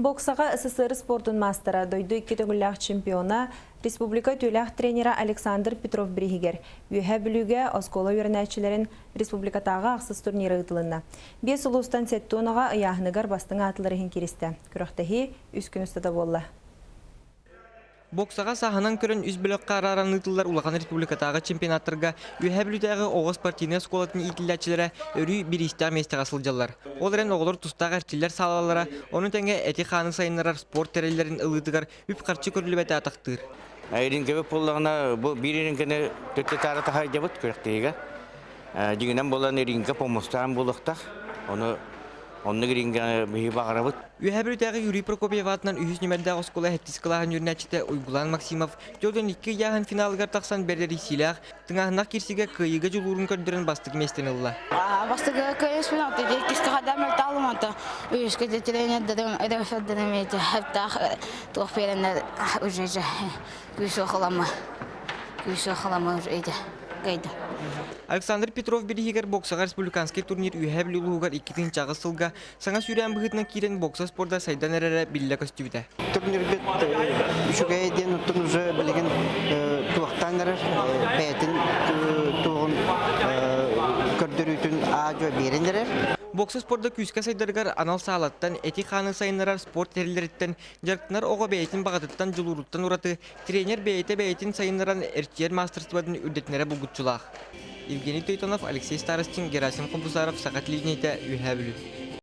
Боксаҕа СССР спордун маастара, дойду икки төгүллээх чемпиона, республика үтүөлээх тренера Александр Петров бирииһигэр Үөһээ Бүлүүгэ оскуола үөрэнээччилэрин республикатааҕы ахсыс турнира ыытылынна. Биэс улуустан сэттэ ыйааһыныгар бастыҥ аатылар иһин кииристэ. Күрэхтэһии үс күн устата буолла. Боксаҕа сааһынан көрөн үс бөлөххө арааран ыытыллар улахан республикатааҕы чемпионаттарга Үөһээ Бүлүүтээҕи оҕо спортивнай оскуолатын иитиллээччилэрэ өрүү бириистээх миэстэҕэ сылдьаллар. Ол эрэн оҕолор тустаах эрчиллэр саалалара, ону тэҥэ эти-хааны сайыннарар спорт тэриллэрин ылыытыгар үп-харчы көрүллүбэтэ атахтыыр. Рингэбит буоллаҕына, бу биир рингени төттө-таары таһайдьабыт күрэхтэһиигэ. Дьиҥинэн буолан рингэ помостаан буолуохтаах. Ону оннук рингэни биһиги баҕарабыт. Үөһээ Бүлүүтээҕи Юрий Прокопьев аатынан үһүс нүмердээх оскуола сэттис кылааһын үөрэнээччитэ Уйгулаан Максимов 42 ыйааһын финалыгар тахсан бэрдэрийсиилээх, тыҥааһыннаах киирсиигэ кыайыыга дьулуурун көрдөрөн бастакы миэстэни ылла. Бастакы кыайыспын иккис хадам өлтаалым үһүскэ тренердэрим рефердэрим эти туох биэрэннэр уже күүс охолама күүс охолама уже эти кайда. Александр Петров бирииһигэр боксаҕа республиканскай турнир Үөһээ Бүлүү улууһугар 2008 сылга саҥа сүүрээн быһыытынан киирэн бокса спорда сайдан эрэрэ биллэ көстүбүтэ. Турнирбит үчүгэй диэн оттон уже билигин туохтаан эрэр бэйэтин туоҕун көрдөрүүтүн аа-дьуо биэрэн эрэр. Бокса спорда күүскэ сайдарыгар анал саалаттан, эти-хааны сайыннарар спорт тэриллэриттэн дьарыктанар оҕо бэйэтин баҕатыттан, дьулууруттан ураты тренер бэйэтэ бэйэтин сайыннаран эрчийэр маастарыстыбатын үрдэтинэрэ булгуччулаах. Евгений Тойтонов, Алексей Старостин, Герасим Хобусаров, Саха телевидениетэ, Үөһээ Бүлүү.